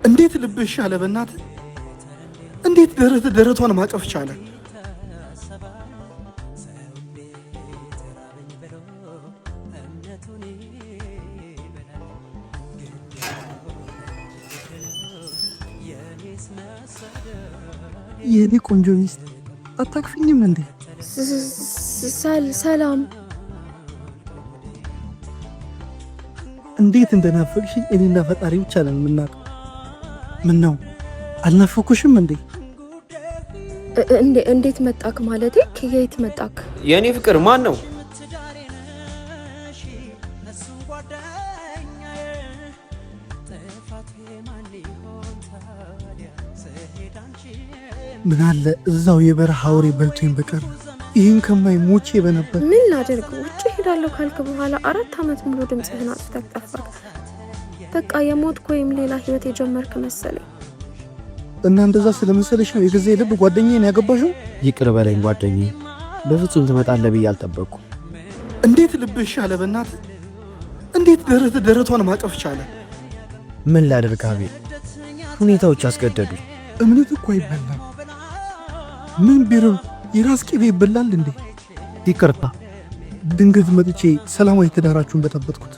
እንዴት ልብሽ አለ? በእናትህ እንዴት ደረት ደረቷን ማቀፍ ቻለ? የኔ ቆንጆ ሚስት አታቅፊኝም እንዴ? ሰላም። እንዴት እንደናፈቅሽኝ እኔና ፈጣሪ ብቻ ነን የምናውቀው። ምን ነው አልናፈኩሽም እንዴ? እንዴት መጣክ? ማለቴ ከየት መጣክ? የእኔ ፍቅር ማን ነው? ምን አለ እዛው የበረሃ አውሬ በልቶኝ በቀር ይህን ከማይ ሞቼ በነበር። ምን ላደርግ? ውጭ ሄዳለሁ ካልክ በኋላ 4 ዓመት ሙሉ ድምፅህን አጥፍተህ ጠፋክ። በቃ የሞትክ ወይም ሌላ ህይወት የጀመርክ መሰለኝ። እና እንደዛ ስለመሰለሽ ነው የገዛ የልብ ጓደኛዬን ያገባሽው? ይቅር በለኝ ጓደኛዬ፣ በፍጹም ትመጣለህ ብዬ አልጠበቅኩም። እንዴት ልብሽ አለ? በእናትህ እንዴት ደረት ደረቷን ማቀፍ ቻለ? ምን ላደርግ አቤል፣ ሁኔታዎች አስገደዱኝ። እምነት እኮ አይበላም። ምን ቢርብ የራስ ቅቤ ይበላል እንዴ? ይቅርታ። ድንገት መጥቼ ሰላማዊ ትዳራችሁን በጠበጥኩት።